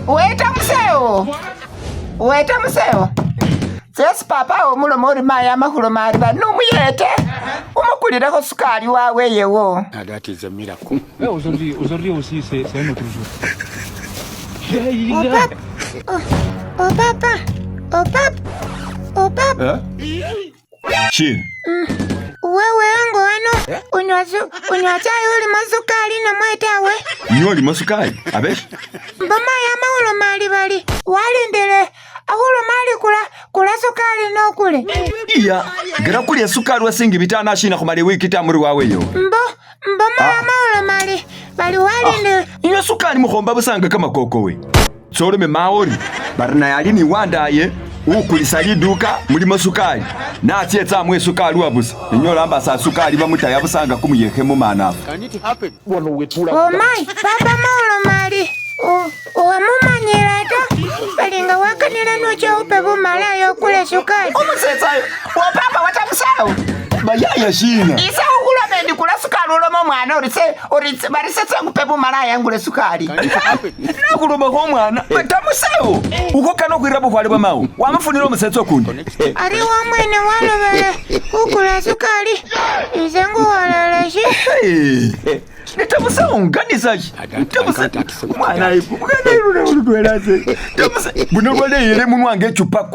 Weta musewo, weta musewo. Tsesi papa omuloma ori mayi amakhuloma ari bari numuyete umukulilekho sukali wawe yewo. Now that is a miracle. Ouais, aujourd'hui, aujourd'hui aussi, c'est un autre jour. Oh papa, oh, oh papa, oh papa, oh papa. Shina? Wewe ango ano unywa unywa chai ulimo sukali namwe tawe? Inywa olimo sukali abeshi? Mboma yamawuloma ali bali walindile akhuloma ali kula kula sukali nokule. Iya, ngera kulya sukali wa silingi bitano ashina khumala iwiki ta muri wawe yo. Mbo mboma yamawuloma ali bali walindile. Inywa sukali mukhomba busanga kamakoko we. Tsolome mawe ori bari naye ali ni wandaye ukulisa liduka mulimo sukali natsyetsa amuwe sukali wabusa inyola ambasa sukali bamutaya busanga kumuyekhe mumanafu. Can it happen? Oh my, papa mawuloma ali wamumanyila ta balinga wakanila nocha upe bumalayo okule sukali. Umusetsayo wo papa watamusawo. Bayaya shina? Ise ukhuloma endi kula sukali uloma omwana ori se ori bari setse ngupe bumalaya ngule sukali. Can it happen? Nakhuloma omwana tamusewo ukho kana okhwira bukhwale bwa mawo wamufunila omusetsa okundi. Ali wamwene walobele khukula sukali ise nguwoleleshi. Nitamusewo nganisashi umwana mwana ilule uludwelase tamuse buno lwaleyele munwa ngechupa.